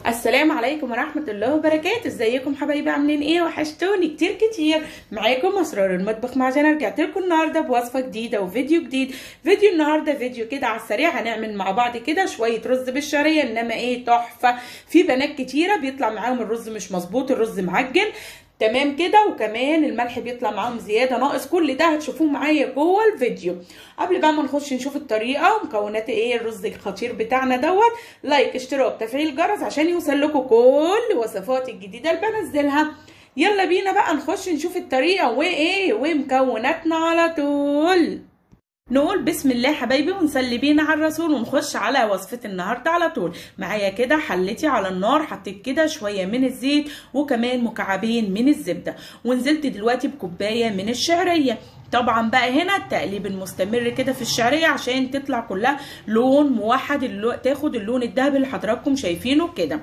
السلام عليكم ورحمة الله وبركاته. ازيكم حبايبي، عاملين ايه؟ وحشتوني كتير كتير. معاكم اسرار المطبخ مع جنى. رجعت لكم النهارده بوصفه جديدة وفيديو جديد. فيديو النهارده فيديو كده على السريع، هنعمل مع بعض كده شوية رز بالشعريه، انما ايه تحفة. في بنات كتيرة بيطلع معاهم الرز مش مظبوط، الرز معجن تمام كده، وكمان الملح بيطلع معاهم زيادة ناقص. كل ده هتشوفوه معايا جوه الفيديو. قبل بقى ما نخش نشوف الطريقة ومكونات ايه الرز الخطير بتاعنا دوت، like، اشتراك، تفعيل الجرس عشان يوصل لكم كل وصفاتي الجديدة اللي بنزلها. يلا بينا بقى نخش نشوف الطريقة وايه ومكوناتنا على طول. نقول بسم الله حبايبي ونسلي بينا على الرسول ونخش على وصفة النهارده على طول. معايا كده حلتي على النار، حطيت كده شوية من الزيت وكمان مكعبين من الزبدة، ونزلت دلوقتي بكوبايه من الشعرية. طبعا بقى هنا التقليب المستمر كده في الشعرية عشان تطلع كلها لون موحد، تاخد اللون الذهبي اللي حضراتكم شايفينه كده.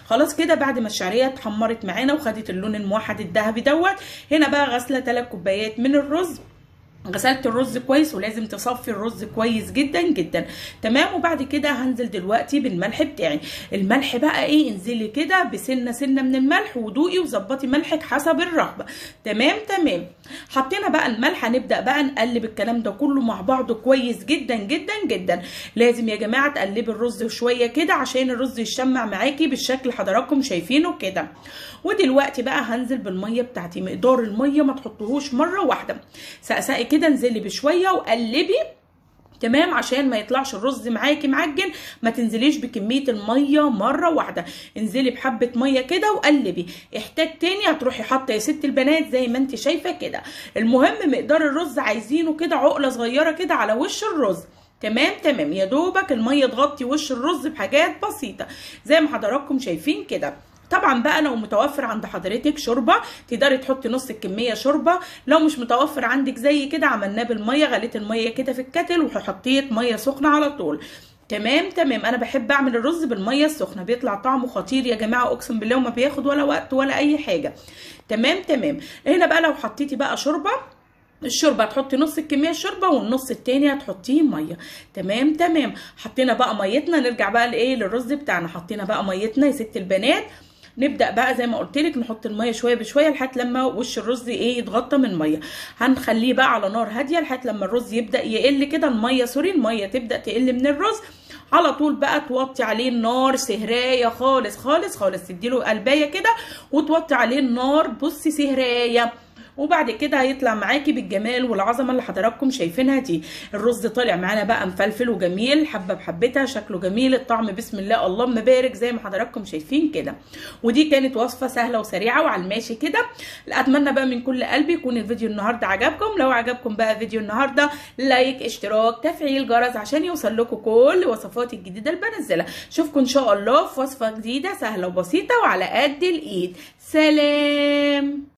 خلاص كده بعد ما الشعرية اتحمرت معانا وخدت اللون الموحد الذهبي دوت، هنا بقى غسله 3 كوبايات من الرز. غسلت الرز كويس، ولازم تصفي الرز كويس جدا جدا تمام. وبعد كده هنزل دلوقتي بالملح بتاعي. الملح بقى ايه، انزلي كده بسنة سنة من الملح ودوقي وظبطي ملحك حسب الرغبة. تمام تمام. حطينا بقى الملح، هنبدا بقى نقلب الكلام ده كله مع بعضه كويس جدا جدا جدا. لازم يا جماعة تقلبي الرز شوية كده عشان الرز يتشمع معاكي بالشكل حضراتكم شايفينه كده. ودلوقتي بقى هنزل بالمية بتاعتي. مقدار المية ما تحطوهوش مرة واحدة، سقسقي كده، انزلي بشوية وقلبي تمام عشان ما يطلعش الرز معاكي معجن. ما تنزليش بكمية المية مرة واحدة، انزلي بحبه مية كده وقلبي. احتاج تاني هتروحي حاطه يا ست البنات زي ما انت شايفه كده. المهم مقدار الرز عايزينه كده عقله صغيرة كده على وش الرز. تمام تمام. يا دوبك المية تغطي وش الرز بحاجات بسيطة زي ما حضراتكم شايفين كده. طبعا بقى لو متوفر عند حضرتك شوربة تقدري تحطي نص الكمية شوربة، لو مش متوفر عندك زي كده عملناه بالمية، غليت المية كده في الكتل وحطيت مية سخنة على طول. تمام تمام. انا بحب اعمل الرز بالمية السخنة، بيطلع طعمه خطير يا جماعة اقسم بالله، وما بياخد ولا وقت ولا اي حاجة. تمام تمام. هنا بقى لو حطيتي بقى شوربة، الشوربة هتحطي نص الكمية الشوربة والنص التاني هتحطيه مية. تمام تمام. حطينا بقى ميتنا، نرجع بقى لايه للرز بتاعنا. حطينا بقى ميتنا يا ست البنات. نبدا بقى زي ما قلت لك نحط المية شوية بشوية لحد لما وش الرز ايه يتغطى من المية. هنخليه بقى على نار هادية لحد لما الرز يبدا يقل كده، المية sorry المية تبدا تقل من الرز. على طول بقى توطي عليه النار سهرايه خالص خالص خالص، تديله قلبايه كده وتوطي عليه النار، بصي سهرايه. وبعد كده هيطلع معاكي بالجمال والعظمة اللي حضراتكم شايفينها دي. الرز طالع معانا بقى مفلفل وجميل، حبه بحبتها، شكله جميل، الطعم بسم الله اللهم بارك زي ما حضراتكم شايفين كده. ودي كانت وصفه سهلة وسريعة وعلى الماشي كده. اتمنى بقى من كل قلبي يكون الفيديو النهارده عجبكم. لو عجبكم بقى فيديو النهارده like، اشتراك، تفعيل جرس عشان يوصل لكم كل وصفاتي الجديدة اللي بنزلها. اشوفكم ان شاء الله في وصفه جديدة سهلة وبسيطة وعلى قد الايد. سلام.